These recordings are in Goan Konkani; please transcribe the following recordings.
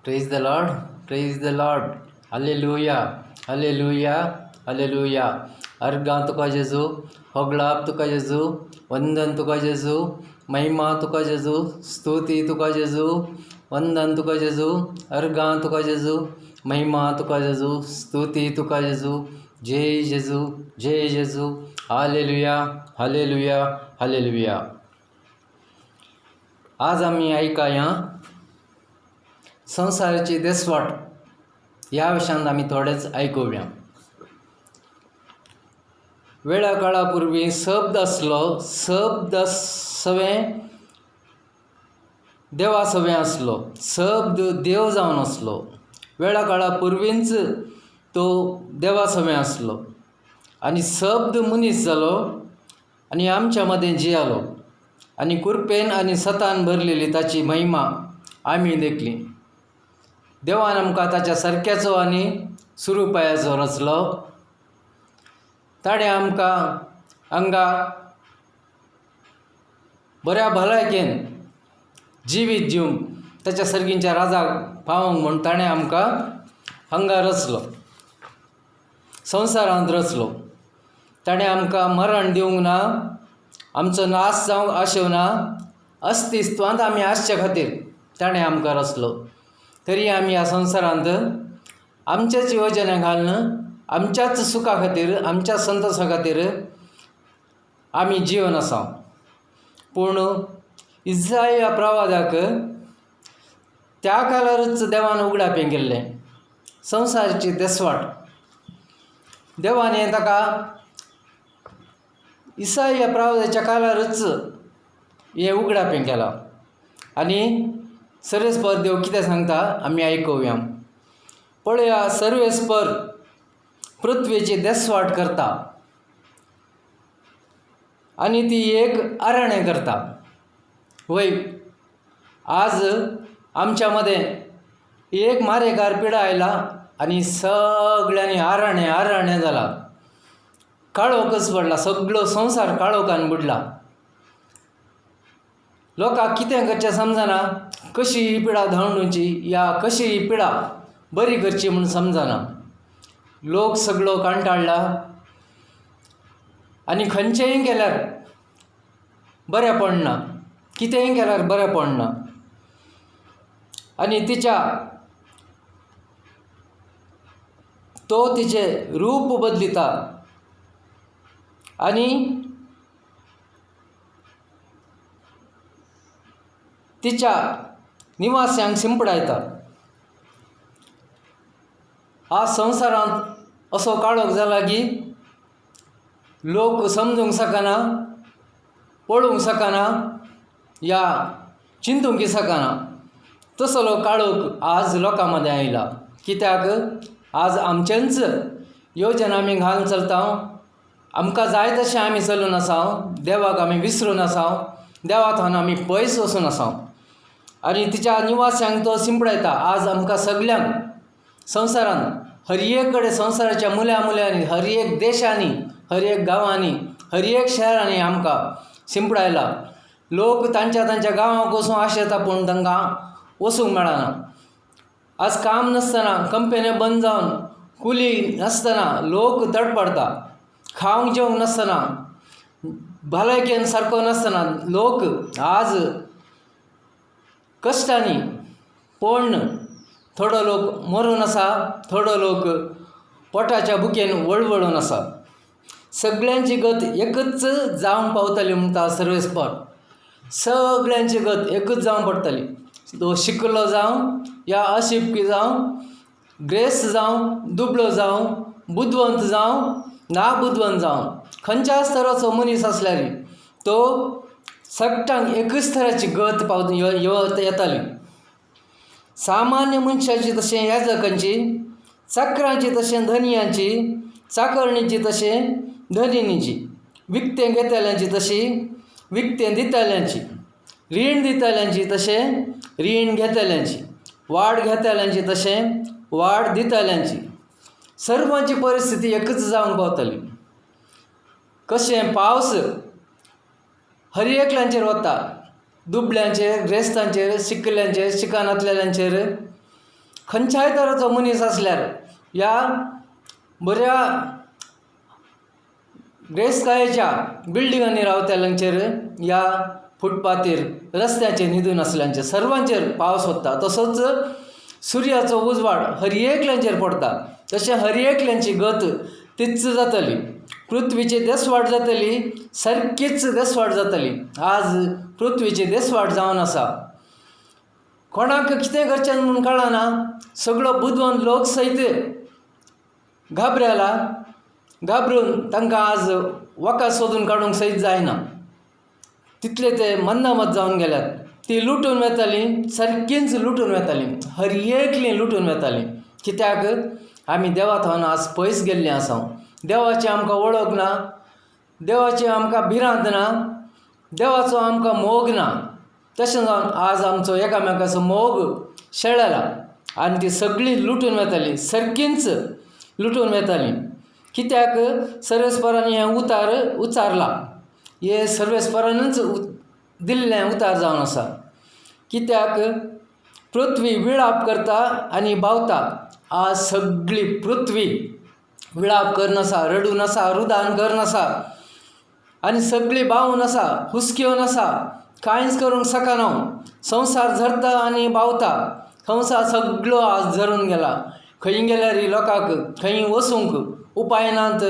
Praise the Lord, praise the Lord. Hallelujah, hallelujah, hallelujah. अर्गां तुका जेजू, होगळाप तुका जेजू, वंदन तुका जेजू, महिमा तुका जेजू, स्तुती तुका जेजू, वंदन तुका जेजू, अर्गां तुका जेजू, महिमा तुका जेजू, स्तुती तुका जेजू, जय जेजू, जय जेजू. Hallelujah, hallelujah, hallelujah. आज आमी आयकया संवसाराची देसवाट ह्या विशयांत आमी थोडेंच आयकुया. वेळा काळा पुर्वी शब्द आसलो, शब्द सवें देवा सवें आसलो, शब्द देव जावन आसलो. वेळा काळा पुर्वींच तो देवा सवें आसलो आनी शब्द मनीस जालो आनी आमच्या मदें जियेलो आनी कृपेन आनी सतान भरलेली ताची महिमा आमी देखली. देवान आमकां ताच्या सारक्याचो आनी सुरुपायाचो रचलो. ताणें आमकां हांगा बऱ्या भलायकेन जिवीत दिवंक ताच्या सर्गींच्या राजाक पावोंक म्हूण ताणें आमकां हांगा रचलो, संवसारांत रचलो. ताणें आमकां मरण दिवंक ना, आमचो नाश जावंक आशेवंक ना, अस्तित्वांत आमी आसचे खातीर ताणें आमकां रचलो. तरी आमी ह्या संवसारांत आमच्याच योजना घालून आमच्याच सुखा खातीर, आमच्या संतोशा खातीर आमी जिवन आसा. पूण इज्रायल प्रवादाक त्या काळारूच देवान उगडापें केल्लें संवसाराची देसवाट. देवान ताका इसाय प्रवादाच्या काळारूच हें उगडापें केलां. आनी सर्वेस्पर देव कितें सांगता आमी आयकुया. पळया, सर्वेस्पर पृथ्वेची देसवाट करता आनी ती एक आराणें करता. वय, आज आमच्या मदें एक मारेकार पिडा आयला आनी सगळ्यांनी आराणें आराणें जाला, काळोखच पडला, सगळो संवसार काळोखान बुडला. लोकांक कितें करचें समजना, कशी ही पिडा धांवडुची या कशी ही पिडा बरी करची म्हूण समजना. लोक सगळो कंटाळला आनी खंयचेंय केल्यार बरें पडना, कितेंय केल्यार बरें पडना. आनी तिच्या तो तिचें रूप बदलिता आनी तिच्या निवास्यांक शिंपडायता. आज संवसारांत असो काळोख जाला की लोक समजूंक शकना, पळोवंक शकना या चिंतूंक शकना. तसलो काळोख आज लोकां मदें आयला. कित्याक आज आमचेंच योजना आमी घालून चलता, आमकां जाय तशें आमी चलून आसा, देवाक आमी विसरून आसा, देवा थावन आमी पयस वचून आसा. आनी तिच्या निवास्यांक तो शिंपडायता. आज आमकां सगल्यांक संवसारांत हर एक कडेन संवसाराच्या मुल्या मुल्यांनी, हर एक देशांनी, हर एक गांवांनी, हर एक शहरांनी आमकां शिंपडायला. लोक तांच्या तांच्या गांवांक वचूंक आशेता पूण तांकां वचूंक मेळना. आज काम नासतना, कंपन्यो बंद जावन कुली नासतना लोक तडपडटा. खावंक जेवंक नासतना, भलायकेन सारको नासतना लोक आज कश्टांनी पण थोडो लोक मरून आसा, थोडो लोक पोटाच्या भुकेन वळवळून आसा. सगळ्यांची गत एकच जावंक पावतली म्हणटा सर्वेस्पर. सगळ्यांची गत एकच जावंक पडटली. तो शिकलो जावं या अशिकपी जावं, ग्रेस्त जावं, दुबळो जावं, बुदवंत जावं, ना बुदवंत जावं, खंयच्याच तराचो मनीस आसल्यार तो सगळ्यांक एकच तराची गत पावत येताली. सामान्य मनशाची तशें याजकांची, चाकरांची तशें धनयांची, चाकरणीची तशें धनिनीची, विकतें घेतल्यांची तशी विकतें दितल्यांची, रीण दितल्यांची तशें रीण घेतल्यांची, वाड घेतल्यांची तशें वाड दितल्यांची. सर्वांची परिस्थिती एकच जावंक पावतली. कशें पावस हर एकल्यांचेर वता, दुबळ्यांचेर, ग्रेस्तांचेर, शिकल्ल्यांचेर, शिकनातलेल्यांचेर, खंयच्याय तराचो मनीस आसल्यार ह्या बऱ्या गिरेस्तकायेच्या बिल्डिंगांनी रावतल्यांचेर ह्या फुटपाथीर रस्त्याचेर न्हिदून आसल्यांचेर सर्वांचेर पावस वता. तसोच सुर्याचो उजवाड हर एकल्याचेर पडटा. तशें हर एकल्याची गत तीच जातली. पृथ्वीची देसवाट जातली सारकीच देसवाट जातली. आज पृथ्वीची देसवाट जावन आसा. कोणाक कितें करचें म्हूण कळना. सगळो बुदवंत लोक सयत घाबरेला. घाबरून तांकां आज वखद सोदून काडूंक सयत जायना. तितले ते मंदामत जावन गेल्यात. ती लुटून वताली, सारकीच लुटून वताली, हर एकली लुटून वताली. कित्याक आमी देवा थावन आज पयस गेल्ले आसा. देवाची आमकां वळख ना, देवाची आमकां भिरांत ना, देवाचो आमकां मोग ना. तशें जावन आज आमचो एकामेकाचो मोग शेळेला आनी ती सगळीं लुटून वताली, सारकीच लुटून वताली. कित्याक सर्वेस्परांनी हें उतार उच्चारलां. हें सर्वेस्परानूच दिल्लें उतार जावन आसा. कित्याक पृथ्वी विळाप करता आनी बावता. आज सगळी पृथ्वी विळाप करून आसा, रडून आसा, रुदान करून आसा आनी सगळी बावून आसा, हुसकेवन आसा. कांयच करूंक शकना. संवसार झरता आनी बावता. संवसार सगळो आज झरून गेला. खंय गेल्यार लोकांक खंय वचूंक उपाय नात.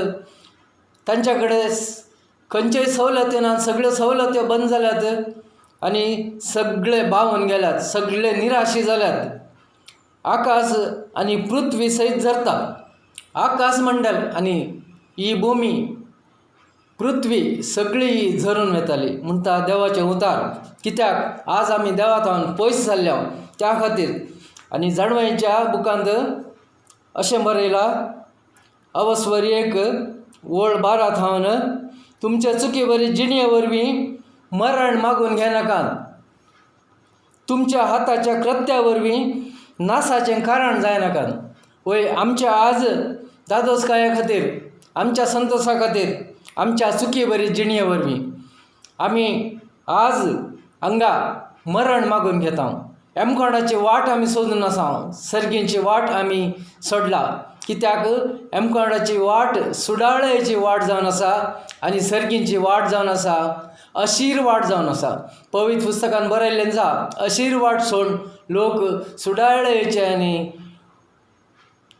तांच्या कडेन खंयच्योय सवलती नात. सगळ्यो सवलत्यो बंद जाल्यात आनी सगळे बावून गेल्यात, सगळे निराशी जाल्यात. आकाश आनी पृथ्वी सयत झरता. आकाश मंडल आनी ही भुमी पृथ्वी सगळी झरून वताली म्हणटा देवाचें उतार. कित्याक आज आमी देवा थावन पयस जाल्ले त्या खातीर. आनी जाणवयच्या बुकांत अशें बरयलां, अवस्वर 1 ओळ 12 थावन, तुमचे चुकी बरी जिणे वरवीं मरण मागून घेनाकात, तुमच्या हाताच्या कृत्या वरवीं नासाचें कारण जायनाकात. वय आमच्या आज दादोसकाये खातीर, आमच्या संतोशा खातीर, आमच्या चुकी बरी जिणे वरवीं आमी आज हांगा मरण मागून घेता. एमकोणाची वाट आमी सोदून आसा, सर्गींची वाट आमी सोडला. कित्याक एमकोणाची वाट सुडाळ्याची वाट जावन आसा आनी सर्गींची वाट जावन आसा अशीर वाट जावन आसा. पवित्र पुस्तकान बरयल्लें आसा, अशीर वाट सोड लोक सुडाळ्याचे आनी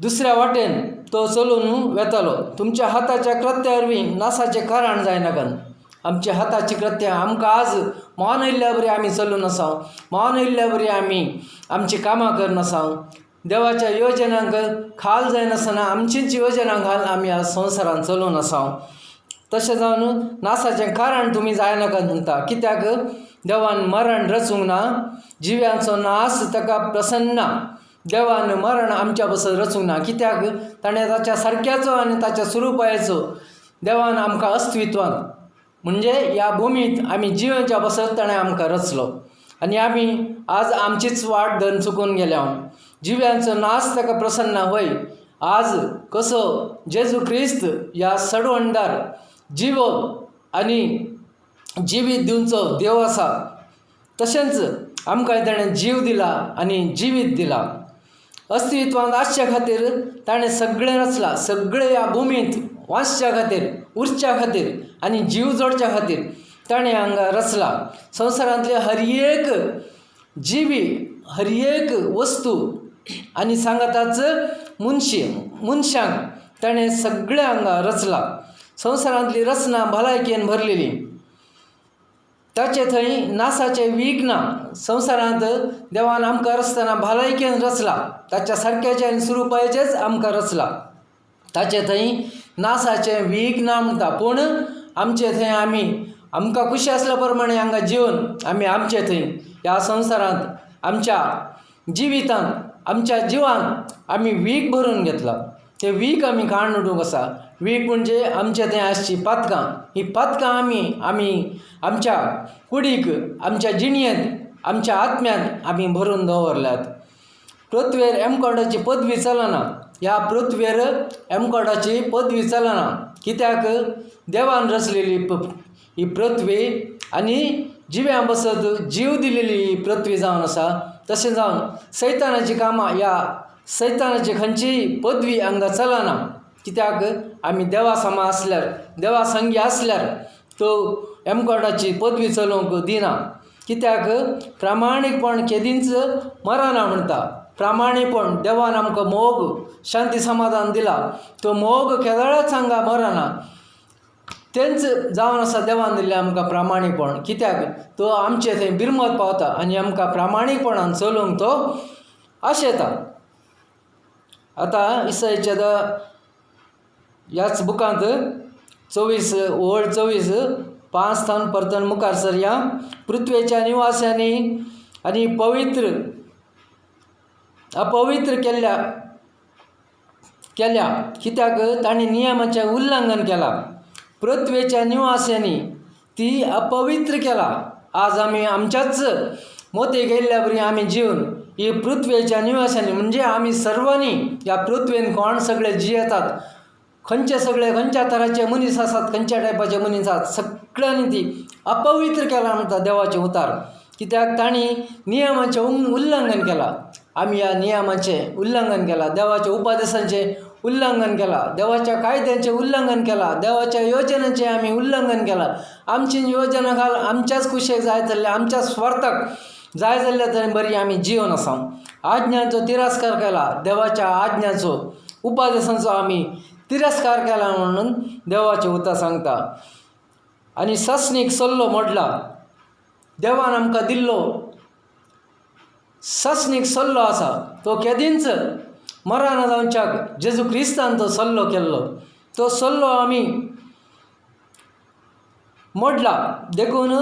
दुसऱ्या वाटेन तो चलून वेतालो. तुमच्या हाताच्या कृत्या वरवीं नासाचें कारण जायनाकात. आमच्या हाताची कृत्या आमकां आज मान आयिल्ल्या बरी आमी चलून आसा, मान आयिल्ल्या बरी आमी आमचीं कामां करून आसा. देवाच्या योजनांक खाल जायनासतना आमचीच योजना घाल आमी आज संवसारांत चलून आसा. तशें जावन नासाचें कारण तुमी जायनाकात म्हणटा. कित्याक देवान मरण रचूंक ना, जिव्यांचो नास ताका प्रसन्न ना. देवान मरण आमच्या पासत रचूंक ना. कित्याक ताणें ताच्या सारक्याचो आनी ताच्या स्वरुपाचो देवान आमकां अस्तित्वांत म्हणजे ह्या भुमींत आमी जिवनच्या पासत ताणें आमकां रचलो आनी आमी आज आमचीच वाट धरून चुकून गेल्या. जिव्यांचो नाश ताका प्रसन्न होय. आज कसो जेजू क्रिस्त ह्या सडवणदार जिवो आनी जिवीत दिवचो देव आसा, तशेंच आमकां ताणें जीव दिला आनी जिवीत दिला. अस्तित्वांत आसच्या खातीर ताणें सगळें रचलां. सगळें ह्या भुमींत वाचच्या खातीर, उरच्या खातीर आनी जीव जोडच्या खातीर ताणें हांगा रचलां. संवसारांतले हर एक जिवी, हर एक वस्तू आनी सांगाताच मनशी मनशांक ताणें सगळें हांगा रचलां. संवसारांतली रचना भलायकेन भरलेली, ताचे थंय नासाचें वीक ना. संवसारांत देवान आमकां रचतना भलायकेन रचला, ताच्या सारक्याचें आनी स्वरुपाचेंच आमकां रचला. ताचे थंय नासाचें वीक ना म्हणटा. पूण आमचे थंय आमी आमकां खुशी आसल्या प्रमाणे हांगा जिवन आमी आमचे थंय ह्या संवसारांत आमच्या जिवितांत आमच्या जिवान आमी वीक भरून घेतला. तें वीक आमी काडून उडोवंक आसा. वीक म्हणजे आमचे थंय आसची पातकां. ही पातकां आमी आमी आमच्या कुडीक, आमच्या जिणयेंत, आमच्या आत्म्यांत आमी भरून दवरल्यात. पृथ्वेर एमकोडाची पदवी चलना. ह्या पृथ्वेर एमकोडाची पदवी चलना. कित्याक देवान रचलेली ही पृथ्वी आनी जिव्यां बसत जीव दिलेली ही पृथ्वी जावन आसा. तशें जावन सैतानाचीं कामां ह्या सैतानाची खंयचीय पदवी हांगा चलना कित्याक आमी देवा समा आसल्यार देवा संगी आसल्यार तो यमकोडाची पदवी चलोवंक दिना कित्याक प्रामाणीकपण केदींच मरना म्हणटा. प्रामाणीकपण देवान आमकां मोग शांती समाधान दिला तो मोग केदळाच हांगा मरना. तेंच जावन आसा देवान दिल्लें आमकां प्रामाणीकपण कित्याक तो आमचे थंय बिरमत पावता आनी आमकां प्रामाणीकपणान चलोवंक तो आशेता. आतां इसायाच्या ह्याच बुकांत 24 ओळ 24 5 थावन परतन मुखार सरया. पृथ्वेच्या निवास्यांनी आनी पवित्र अपवित्र केल्ल्या केल्या कित्याक तांणी नियमाचें उल्लंघन केलां. पृथ्वेच्या निवास्यांनी ती अपवित्र केला. आज आमी आमच्याच मोती गेल्ल्या बरी आमी जिवन ही पृथ्वेच्या निवास्यांनी म्हणजे आमी सर्वांनी ह्या पृथ्वेन कोण सगळे जियेतात खंयचे सगळे खंयच्या तराचे मनीस आसात खंयच्या टायपाचे मनीस आसात सगळ्यांनी ती अपवित्र केला म्हणटा देवाचें उतार कित्याक तांणी नियमाचें उल्लंघन केलां. आमी ह्या नियमाचें उल्लंघन केलां, देवाच्या उपदेसांचें उल्लंघन केलां, देवाच्या कायद्यांचें उल्लंघन केलां, देवाच्या योजनांचें आमी उल्लंघन केलां. आमची योजना घाल आमच्याच कुशेक जाय जाल्ल्या आमच्या स्वार्थाक जाय जाल्ल्या तरेन बरी आमी जिवन आसा. आज्ञांचो तिरस्कार केला, देवाच्या आज्ञाचो उपदेसांचो आमी तिरस्कार केला म्हणून देवाचें उतर सांगता. आनी ससनीक सल्लो मोडला. देवान आमकां दिल्लो ससनीक सल्लो आसा तो केदींच मराना जावच्याक जेजू क्रिस्तान तो सल्लो केल्लो तो सल्लो आमी मोडला. देखून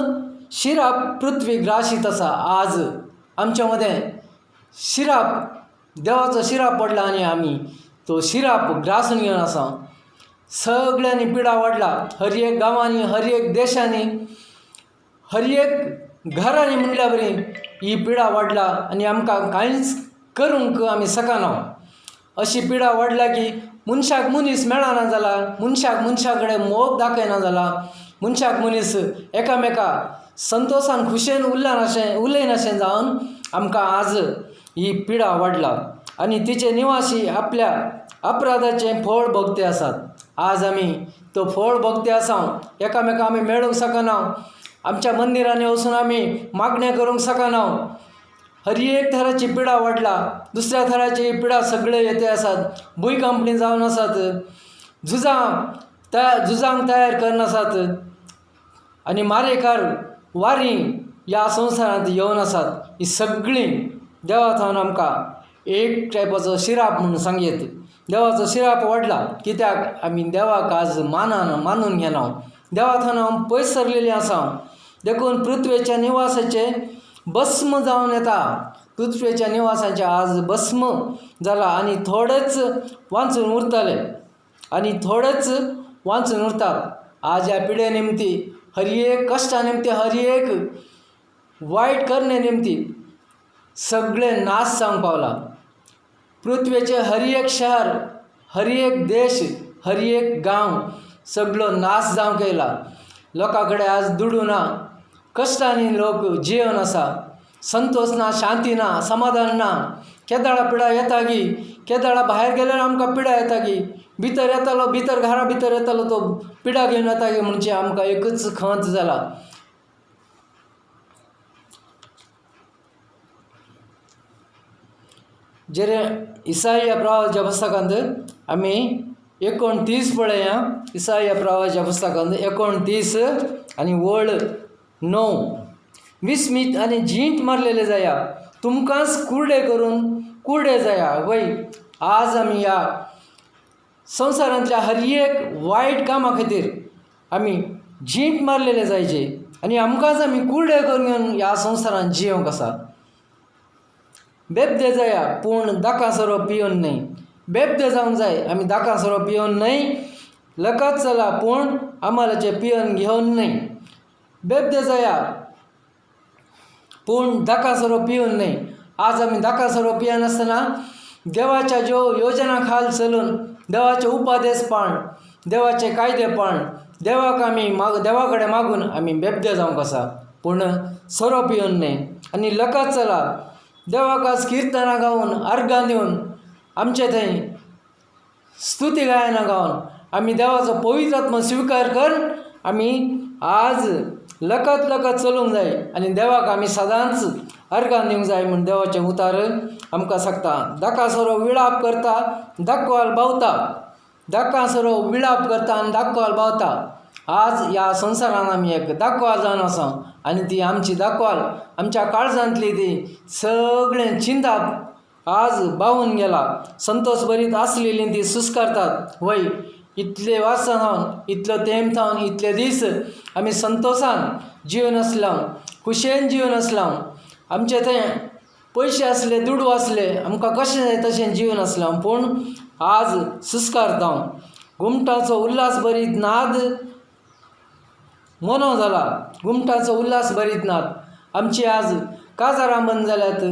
शिराप पृथ्वी ग्रासीत आसा. आज आमच्या मदें शिराप देवाचो शिराप पडला आनी आमी तो शिराप ग्रासून घेवन आसा. सगळ्यांनी पिडा वाडला, हर एक गांवांनी हर एक देशांनी हर एक घरांनी म्हणल्या बरी ही पिडा वाडला आनी आमकां कांयच करूंक आमी शकना. अशी पिडा वाडल्या की मनशाक मनीस मेळना जाला, मनशाक मनशा कडेन मोग दाखयना जाला, मनशाक मनीस एकामेका संतोशान खुशयेन उरला उलयनाशें जावन आमकां आज ही पिडा वाडला आनी तिचे निवासी आपल्या अपराधाचें फळ भोगते आसात. आज आमी तो फळ भोगते आसा. एकामेका आमी मेळूंक शकना, आमच्या मंदिरांनी वचून आमी मागणें करूंक शकना. हर एक थराची पिडा वाडला, दुसऱ्या थराची पिडा सगळे येते आसात. भूंयकांपणी जावन आसात, झुजां झुजांक तयार करून आसात आनी मारेकार वारी ह्या संवसारांत येवन आसात. ही सगळीं देवा थावन आमकां एक टायपाचो शिराप म्हूण सांगयत. देवाचो शिराप वाडला कित्याक आमी देवाक आज मानान मानून घेना, देवा थावन हांव पयस सरलेली आसा. देखून पृथ्वेच्या निवासाचें भस्म जावन येता. पृथ्वेच्या निवासाचें आज भस्म जाला आनी थोडेच वाचून उरतले आनी थोडेच वाचून उरतात. आज ह्या पिडे निमती हर एक कश्टा निमती हर एक वायट करणे निमती सगळे नाश जावंक पावला. पृथ्वेचे हर एक शहर हर एक देश हर एक गांव सगळो नाश जावंक येयला. लोकां कडेन आज दुडू ना, कश्टांनी लोक जिवन आसा, संतोश ना, शांती ना, समाधान ना. केदाळा पिडा येता गी, केदाळा भायर गेल्यार आमकां पिडा येता गी, भितर येतालो भितर घरा भितर येतालो तो पिडा घेवन येता गी म्हणजे आमकां एकूच खंत जाला. जेरे इसाया प्रवाहाच्या पुस्तकांत आमी 29 पळया. इसाया प्रवाहाच्या पुस्तकांत 29 आनी वळ 9. विस्मीत आनी झींट मारलेले जाया, तुमकांच कुर्डे करून कुर्डे जाया. वय आज आमी ह्या संवसारांतल्या हर एक वायट कामा खातीर आमी झींट मारलेले जायचे आनी आमकांच आमी कुर्डे करून घेवन ह्या संवसारांत जियोंक आसा. बेबदे जाया पूण दाका सोरो पिवन न्हय, बेबदे जावंक जाय आमी दाका सोरो पिवन न्हय, लकात चला पूण आमालाचें पिवन घेवन न्हय. बेबदे जाया पूण दाका सोरो पिवन न्हय. आज आमी दाका सोरो पियनासतना देवाच्या ज्यो योजना खाल चलून देवाचे उपदेश पाळन देवाचे कायदे पाळन देवाक आमी देवा कडेन मागून आमी बेबदे जावंक आसा पूण सोरो पिवन न्हय. आनी लकात चला देवाक आज किर्तनां गावन अर्गां दिवन आमचे थंय स्तुती गायनां गावन आमी देवाचो पवित्र आत्मो स्विकार करून आमी आज लकत लकत चलूंक जाय आनी देवाक आमी सदांच अर्गां दिवंक जाय म्हूण देवाचें उतार आमकां सांगता. धाकासुरो विळाप करता दाकवाल बावता, धाकासुरो विळाप करता आनी दाकवाल बावता. आज ह्या संवसारान आमी एक दाकवाल जावन आसा आनी ती आमची दाकवाल आमच्या काळजांतली ती सगळें चिंताप आज बावून गेला. संतोश बरीत आसलेली ती सुस्कारतात वय इतले वर्सां जावन इतलो तेंप जावन इतले दीस आमी संतोशान जिवन आसला, खुशयेन जिवन आसला. आमचे थंय पयशे आसले, दुडू आसले, आमकां कशें जाय तशें जिवन आसलां, पूण आज सुस्कारता. घुमटाचो उल्हास भरीत नाद मोनो जाला, घुमटाचो उल्हास भरीत नाद. आमची आज काजारां बंद जाल्यात,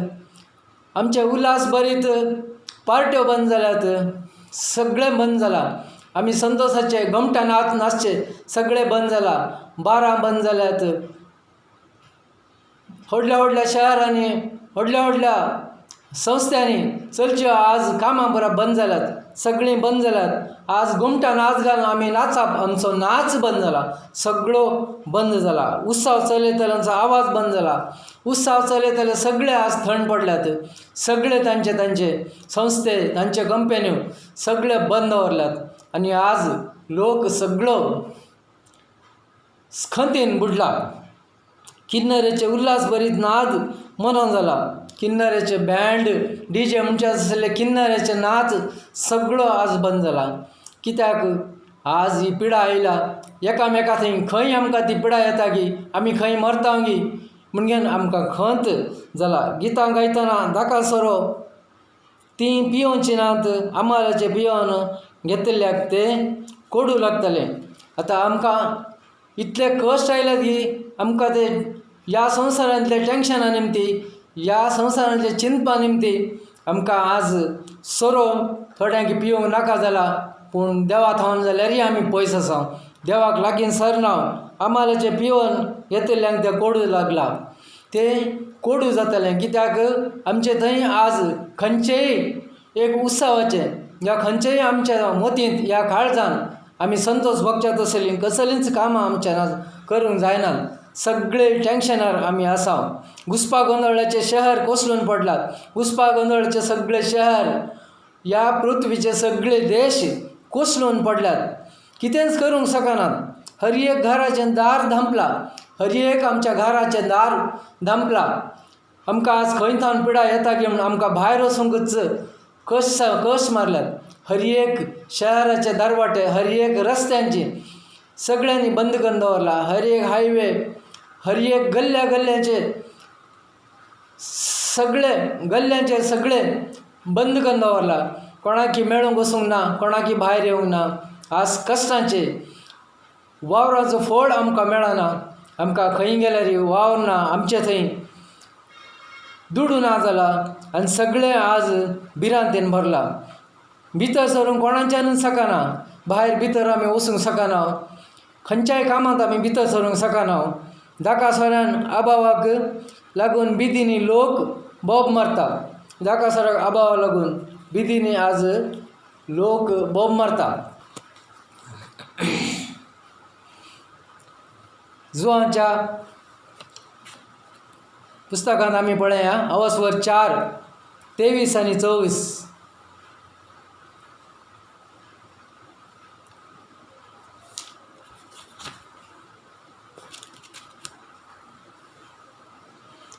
आमचे उल्हास भरीत पार्ट्यो बंद जाल्यात, सगळें बंद जालां. आमी संतोशाचे घुमटां नाच नाचचे सगळें बंद जालां, बारां बंद जाल्यात. व्हडल्या व्हडल्या शहरांनी व्हडल्या व्हडल्या संस्थांनी चलच्यो आज कामां बरा बंद जाल्यात, सगळीं बंद जाल्यात. आज घुमटां नाच घालून आमी नाचप, आमचो नाच बंद जाला, सगळो बंद जाला. उत्सव चलयतल्यांचो आवाज बंद जाला, उत्सव चलयतले सगळे आज थंड पडल्यात. सगळे तांचे तांचे संस्थे तांचे कंपन्यो सगळे बंद दवरल्यात आनी आज लोक सगळो खंतीन बुडला. किन्नरेचे उल्हास भरीत नाद मोनो जाला, किन्नरेचे बँड डी जे म्हणचे आसले किन्नरेचे नाच सगळो आज बंद जाला. कित्याक आज ही पिडा आयल्या एकामेका थंय खंय आमकां ती पिडा येता गी, आमी खंय मरता गी म्हणून आमकां खंत जाला. गितां गायतना दाकासरो तीं पियोवची नात, आमालाचे पियोवन घेतिल्ल्याक ते कोडू लागतले. आतां आमकां इतले कश्ट आयल्यात की आमकां ते ह्या संवसारांतले टॅन्शना निमती, ह्या संवसारांतले चिंतपा निमती आमकां आज सोरो थोड्यांक पियोवंक नाका जाला, पूण देवा थावन जाल्यारय आमी पयस आसा, देवाक लागीं सरना. आमालाचें पियोवन घेतिल्ल्यांक तें कोडू लागलां, तें कोडू जातलें. कित्याक आमचे थंय आज खंयचेय एक उत्सवाचें ह्या खंयचेय आमच्या मतींत ह्या काळजान आमी संतोश भोगच्या तसलीं कसलींच कामां आमच्यान आज करूंक जायनात. सगळे टॅन्शनार आमी आसा. घुस्पा गोंदळाचें शहर कोसळून पडलात, घुस्पा गोंदळाचें सगळें शहर ह्या पृथ्वीचे सगळे देश कोसळून पडल्यात. कितेंच करूंक शकनात. हर एक घराचें दार धांपलां, हर एक आमच्या घराचें दार धांपलां. आमकां आज खंय थावन पिडा येता की म्हूण आमकां भायर वचूंकच कश कश मारल्यात. हर एक शहराचे दरवाटे, हर एक रस्त्यांची सगळ्यांनी बंद करून दवरला. हर एक हायवे, हर एक गल्ल्या गल्ल्यांचे सगळे गल्ल्यांचे सगळे बंद करून दवरला. कोणाकी मेळूंक वचूंक ना, कोणाकी भायर येवंक ना. आज कश्टांचे वावराचो फळ आमकां मेळना. आमकां खंय गेल्यार वावर ना, आमचे थंय दुडू ना जाला आनी सगळें आज भिरांतेन भरलां. भितर सरूंक कोणाच्यानूच शकना, भायर भितर आमी वचूंक शकना, खंयच्याय कामांत आमी भितर सरूंक शकना. धाकासोऱ्यान अभावाक लागून बिदींनी लोक बोब मारता, धाकासोऱ्याक अभावाक लागून बिदींनी आज लोक बोब मारता. जुवांच्या पुस्तकांत आमी पळया अवस्वर 4:23 आनी 24.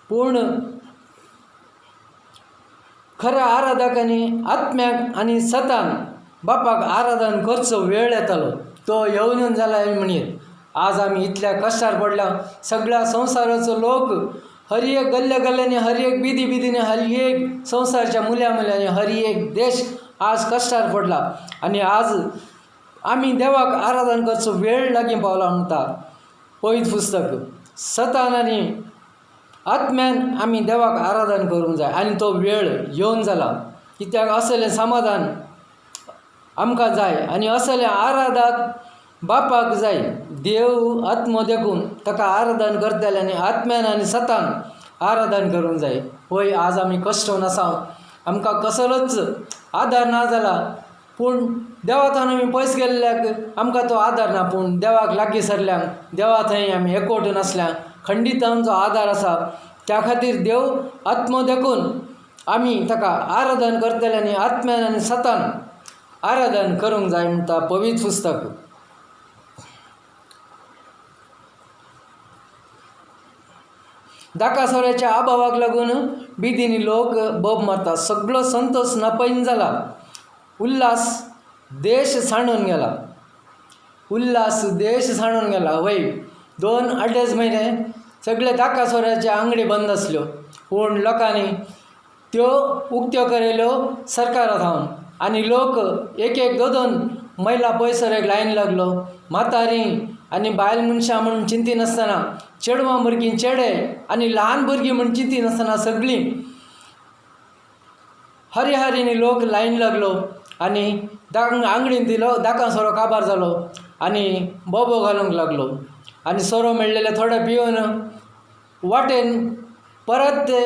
पूण खऱ्या आराधकांनी आत्म्याक आनी सतान बापाक आराधन करचो वेळ येतालो, तो येवन जाला म्हणयेत. आज आमी इतल्या कश्टार पडल्या. सगळ्या संवसाराचो लोक हर एक गल्ल्या गल्ल्यांनी, हर एक बिदी बिदींनी, हर एक संवसाराच्या मुल्या मुल्यांनी, हर एक देश आज कश्टार पडला. आनी आज आमी देवाक आराधन करचो वेळ लागीं पावला म्हणटा पवित्र पुस्तक. सतान आनी आत्म्यान आमी देवाक आराधन करूंक जाय आनी तो वेळ येवन जाला. कित्याक असलें समाधान आमकां जाय आनी असलें आराधाक बापाक जाय. देव आत्मो देखून ताका आराधन करतले आनी आत्म्यान आनी सतान आराधन करूंक जाय. वय आज आमी कश्टोन आसा, आमकां कसलोच आदार ना जाला, पूण देवा थावन आमी पयस गेल्ल्याक आमकां तो आदार ना, पूण देवाक लागीं सरल्यांक देवा थंय आमी एकवटून आसल्यार खंडीत आमचो आदार आसा। त्या खातीर देव आत्मो देखून आमी ताका आराधन करतले आनी आत्म्यान आनी सतान आराधन करूंक जाय म्हणटा पवित्र पुस्तक। दाकासोऱ्याच्या अभावाक लागून बिदीनी लोक बोब मारता, सगळो संतोष नपयन जाला, उल्हास देश सांडून गेला, उल्हास देश सांडून गेला। वय 2-2.5 म्हयने सगळे दाकासोऱ्याचे आंगडी बंद आसल्यो, पूण लोकांनी त्यो उक्त्यो केल्यो सरकारा थावन आनी लोक 1-1, 2-2 महिला पयसर एक लायन लागलो। म्हातारी आनी बायल मनशां म्हूण चिंतिनासतना, चेडवां भुरगीं चेडे आनी ल्हान भुरगीं म्हूण चिंतिनासतना सगळीं हरी हरीनी लोक लायन लागलो आनी आंगडीन दिलो दाका सोरो काबार जालो आनी बोबो घालूंक लागलो आनी सोरो मेळ्ळेले थोडे पिवन वाटेन परत ते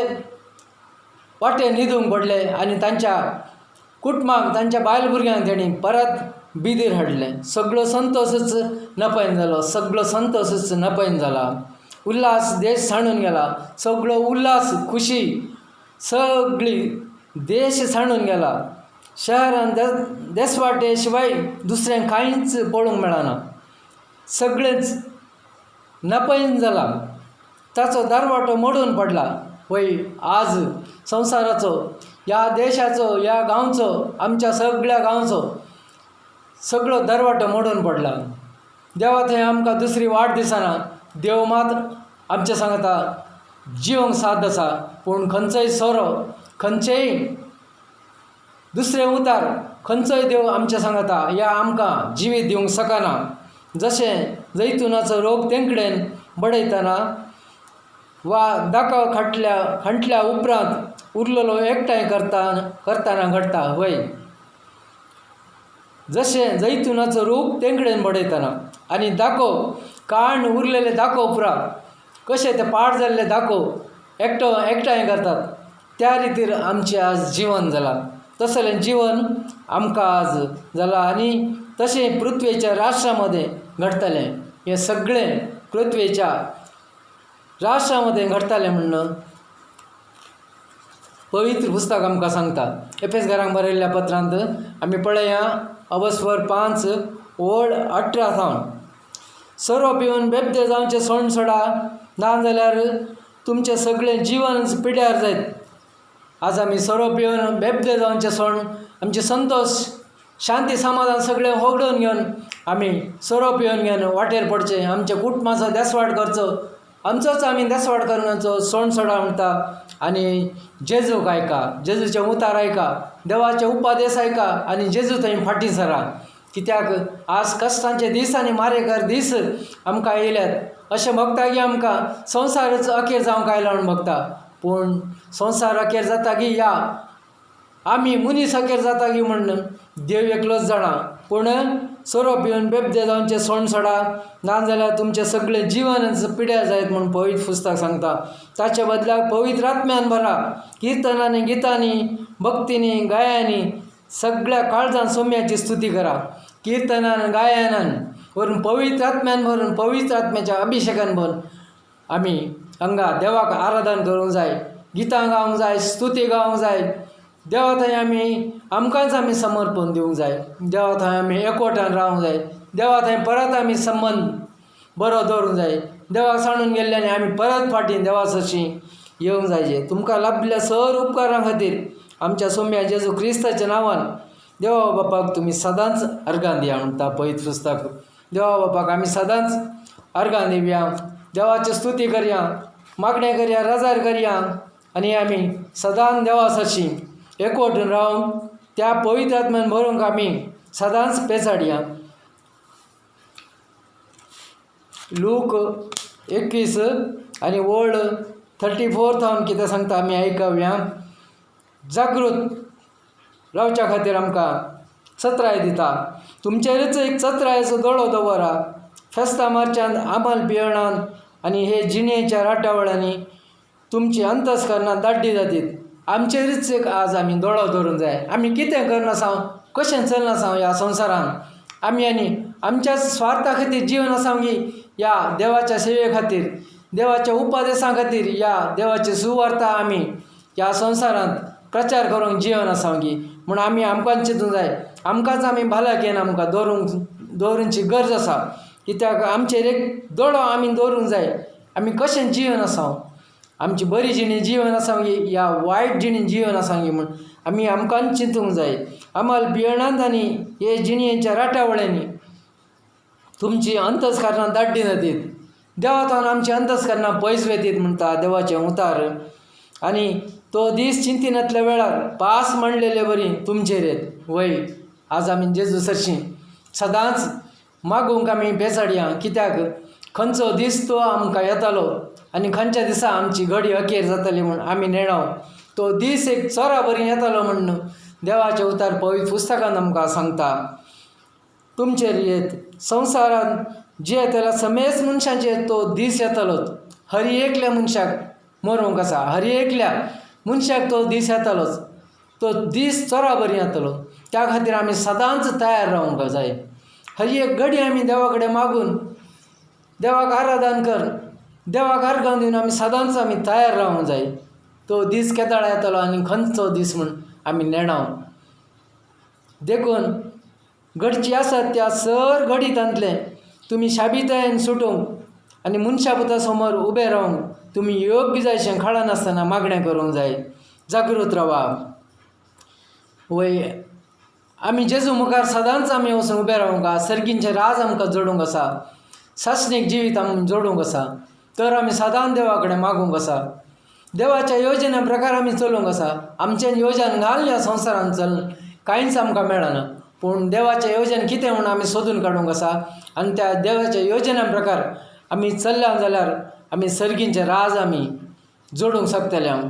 वाटेन न्हिदूंक पडले आनी तांच्या कुटुंबाक तांच्या बायल भुरग्यांक तेणी परत बिदीर हाडलें। सगळो संतोशच नपयन जालो, सगळो संतोशच नपयन जाला, उल्हास देश सांडून गेला, सगळो उल्हास खुशी सगळी देश सांडून गेला। शहरान देसवाटे शिवाय दुसऱ्यांक कांयच पळोवंक मेळना, सगळेंच नपयन जाला, ताचो दरवाटो मोडून पडला। वय आज संवसाराचो, ह्या देशाचो, ह्या गांवचो, आमच्या सगळ्या गांवचो सगळो दरवाटो मोडून पडला। देवा थंय आमकां दुसरी वाट दिसना, देव मात आमच्या सांगता जिवंक साथ आसा, पूण खंयचोय सोरो, खंयचेय दुसरें उतार, खंयचोय देव आमच्या सांगता ह्या आमकां जिवीत दिवंक शकना। जशें जैतुनाचो रोग तेंकडेन बडयतना वा दाका खांटल्या उपरांत उरलेलो एकठांय करतना घडटा। वय जशें जैतुनाचो रूख तेंकडेन बडयतना आनी दाको काण उरलेले दाको उपरांत कशें ते पाड जाल्ले दाको एकठांय करतात, त्या रितीर आमचें आज जिवन जालां, तसलें जिवन आमकां आज जालां आनी तशें पृथ्वेच्या राष्ट्रा मदें घडटलें। हें सगळें पृथ्वेच्या राष्ट्रा मदें घडटलें म्हूण पवित्र पुस्तक आमकां सांगता। एफेस घरांक बरयल्ल्या पत्रांत आमी पळया अवस्वर 5 ओळ 18 थावन, सोरो पिवन बेबदे जावचें सोंड सोडा, ना जाल्यार तुमचें सगळें जिवन पिड्यार जायत। आज आमी सोरो पिवन बेबदे जावचें सोंड, आमचें संतोश शांती समाधान सगळें होगडून घेवन आमी सोरो पिवन घेवन वाटेर पडचें, आमच्या कुटुंबाचो देसवाट करचो, आमचोच आमी देसवाट करचो सोंड सोडा म्हणटा आनी जेजूक आयका, जेजूचे उतार आयका, देवाचे उपदेश आयका आनी जेजू थंय फाटीं सरा। कित्याक आज कश्टांचे दीस आनी मारेकर दीस आमकां येयल्यात। अशें भोगता की आमकां संवसारच अखेर जावंक आयला म्हूण भोगता, पूण संवसार अखेर जाता की या आमी मनीस अखेर जाता की म्हूण देव एकलोच जाणा। पूण सोरो पिवन बेबदे जावचें सोंड सोडा, ना जाल्यार तुमचें सगळें जिवनच पिड्यार जायत म्हूण पवित्र पुस्तक सांगता। ताचे बदलाक पवित्र आत्म्यान भरा, किर्तनांनी, गितांनी, भक्तींनी, गायांनी सगळ्या काळजान सोम्याची स्तुती करा। किर्तनान, गायनान वरून पवित्र आत्म्यान भरून, पवित्र आत्म्याच्या अभिषेकान भरून आमी हांगा देवाक आराधन करूंक जाय, गितां गावंक जाय, स्तुती गावंक जाय। देवा थंय आमी आमकांच आमी समर्पण दिवंक जाय, देवा थंय आमी एकवटान रावंक जाय, देवा थंय परत आमी संबंद बरो दवरूंक जाय। देवाक सांडून गेल्ल्यान आमी परत फाटीं देवा सरशीं येवंक जाय। तुमकां लाभिल्ल्या सर उपकारां खातीर आमच्या सोम्या जेजू क्रिस्ताच्या नांवान देवा बापाक तुमी सदांच अर्गां दिया म्हणटा पवित्र पुस्तक। देवा बापाक आमी सदांच अर्गां दिवया, देवाची स्तुती करया, मागणें करया, रजार करया आनी आमी सदांच देवा सरशीं एकवटून रावूंक त्या पवित्र आत्म्यान भरूंक आमी सदांच पेचाडया। लूक 21 आनी ओळ 34 थावन कितें सांगता आमी आयकवया। जागृत रावच्या खातीर आमकां चत्राय दिता, तुमचेरच एक चत्रायेचो दोळो दवरा, फेस्तां मारच्यान आमल पियणान आनी हे जिणेच्या राटावळांनी तुमची अंतस्करणां दाड्डी जातीत. आमचेरूच एक आज आमी दोळो दवरूंक जाय. आमी कितें करनासांव, कशें चलनासांव ह्या संवसारान, आमी आनी आमच्या स्वार्था खातीर जिवन आसा की ह्या देवाच्या सेवे खातीर, देवाच्या उपदेसां खातीर, ह्या देवाची सुवार्ता आमी ह्या संवसारांत प्रचार करूंक जिवन आसा की म्हूण आमी आमकां चिंतूंक जाय. आमकांच आमी भलायकेन आमकां दवरूंची गरज आसा. कित्याक आमचेर एक दोळो आमी दवरूंक जाय, आमी कशें जिवन आसा, आमची बरी जिणी जिवन आसा की ह्या वायट जिणी जिवन आसा की म्हूण आमी आमकांच चिंतूंक जाय. आमल बियणांत आनी हे जिणयेच्या राटावळ्यांनी तुमची अंतस्करणां दाड्डी जातीत, देवा थावन आमची अंतस्करणां पयस वेतीत म्हणटा देवाचें उतार. आनी तो दीस चिंतिनातल्या वेळार पास म्हणलेले बरी तुमचेर येत. वय आज आमी जेजू सरशीं सदांच मागूंक आमी बेजाडया, कित्याक खंयचो दीस तो आमकां येतालो आनी खंयच्या दिसा आमची घडी अखेर जाताली म्हूण आमी नेणाव. तो दीस एक चोरा बरी येतालो म्हूण देवाचें उतार पवित्र पुस्तकान आमकां सांगता. तुमचेर येत संवसारांत जियेतल्या समेस्त मनशांचेर तो दीस येतालोच. हर एकल्या मनशाक मरूंक आसा, हर एकल्या मनशाक तो दीस येतालोच. तो दीस चोरा बरी येतलो. त्या खातीर आमी सदांच तयार रावंक जाय. हर एक घडी आमी देवा कडेन मागून देवाक आराधन कर, देवाक आर्गां दिवन आमी सदांच आमी तयार रावंक जाय. तो दीस केदाळा येतलो आनी खंयचो दीस म्हूण आमी नेणाव. देखून घडची आसात त्या सर घडितांतलें तुमी शाबितायेन सुटूंक आनी मनशा पुता समोर उबें रावंक तुमी योग्य जायशें खळनासतना मागणें करूंक जाय. जागृत रावा. वय आमी जेजू मुखार सदांच आमी वचून उबें रावंक आसा. सर्गींचें राज आमकां जोडूंक आसा, सासणीक जिवीत आमी जोडूंक आसा. तर आमी सदांच देवा कडेन मागूंक आसा. देवाच्या योजना प्रकार आमी चलूंक आसा. आमचें योजन घाल ह्या संवसारान चल कांयच आमकां मेळना, पूण देवाचें योजन कितें म्हूण आमी सोदून काडूंक आसा. आनी त्या देवाच्या योजना प्रकार आमी चल्ल्या जाल्यार आमी सर्गींचें राज आमी जोडूंक शकतले. हांव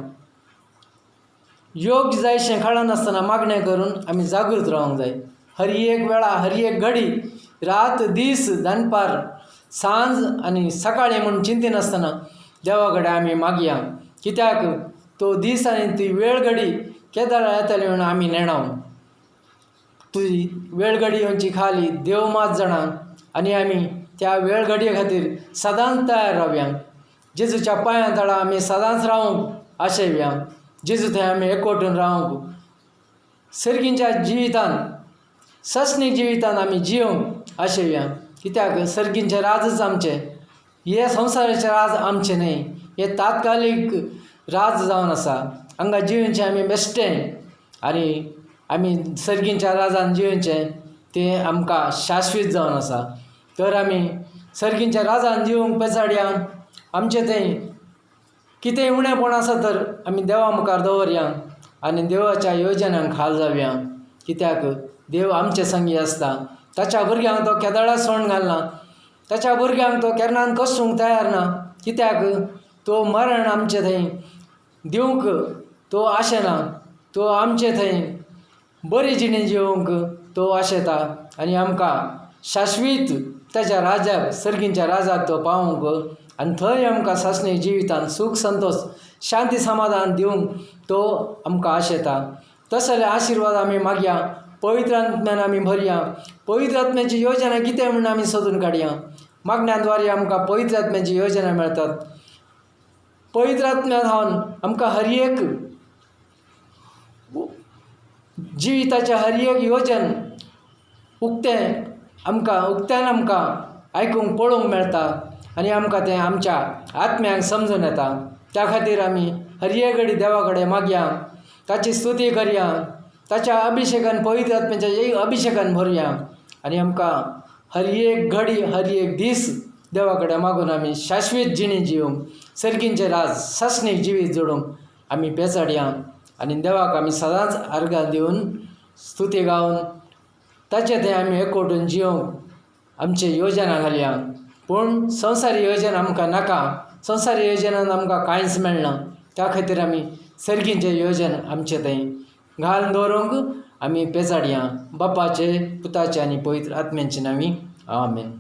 योग्य जायशें कळनासतना मागणें करून आमी जागृत रावंक जाय. हर एक वेळा, हर एक घडी, रात दीस, दनपार, सांज आनी सकाळीं म्हूण चिंतिनासतना देवा कडेन आमी मागया. कित्याक तो दीस आनी ती वेळ घडी केदळा येतली म्हूण आमी नेणाव. तुजी वेळ घडी येवची खाली देव मात जाणा. आनी आमी त्या वेळ घडये खातीर सदांच तयार रावया. जेजूच्या पांयां तळा आमी सदांच रावंक आशेवया. जेजू थंय आमी एकवटून रावंक सर्गींच्या जिवितान, ससनीक जिवितान आमी जियोंक आशेवया. कित्याक सर्गींचें राजच आमचें, हे संवसाराचें राज आमचें न्हय, हे तात्कालीक राज जावन आसा. हांगा जिवनचें आमी बेश्टें आनी आमी सर्गींच्या राजान जिवनचें तें आमकां शाश्वीत जावन आसा. तर आमी सर्गींच्या राजान जिवंक पेचाडया. आमचें थंय कितेंय उणेपण आसा तर आमी देवा मुखार दवरया आनी देवाच्या योजनांक खाल जावया. कित्याक देव आमचे संगी आसता. ताच्या भुरग्यांक तो केदळा सोण घालना, ताच्या भुरग्यांक तो केन्नाच कसूंक तयार ना. कित्याक तो मरण आमचे थंय दिवंक तो आशेना. तो आमचे थंय बरी जिणी जिवंक तो आशेता आनी आमकां शाश्वीत ताच्या राजाक, सर्गींच्या राजाक तो पावोवंक आनी थंय आमकां सासणी जिवितान सूख संतोश शांती समाधान दिवंक तो आमकां आशेता. तशें जाल्यार आशिर्वाद आमी मागया, पवित्र आत्म्यान आमी भरया. पवित्र आत्म्याची योजना कितें म्हूण आमी सोदून काडया. मागण्या द्वारे आमकां पवित्र आत्म्याची योजना मेळटात. पवित्र आत्म्या जावन आमकां हर एक जिविताचें हर एक योजन उक्तें आमकां उक्त्यान आमकां आयकूंक पळोवंक मेळटा आनी आमकां तें आमच्या आत्म्याक समजून येता. त्या खातीर आमी हर एक घडी देवा कडेन मागया, ताची स्तुती करया, ताच्या अभिशेकान पवित्र आत्म्याच्या एक अभिशेकान भरुया आनी आमकां हर एक घडी हर एक दीस देवा कडेन मागून आमी शाश्वीत जिणी जिवंक, सर्गींचें राज सासणीक जिवीत जोडूंक आमी पेचाडया आनी देवाक आमी सदांच आर्गां दिवन स्तुती गावन ताचे थंय आमी एकवटून जिवंक आमची योजना घालया. पूण संवसारी योजना आमकां नाका. संवसारी योजनान आमकां कांयच मेळना. त्या खातीर आमी सर्गींचें योजन आमचें थंय घालून दवरूंक आमी पेचाडया. बापाचे, पुताचे आनी पवित्र आत्म्यांचे नांवी आमेन.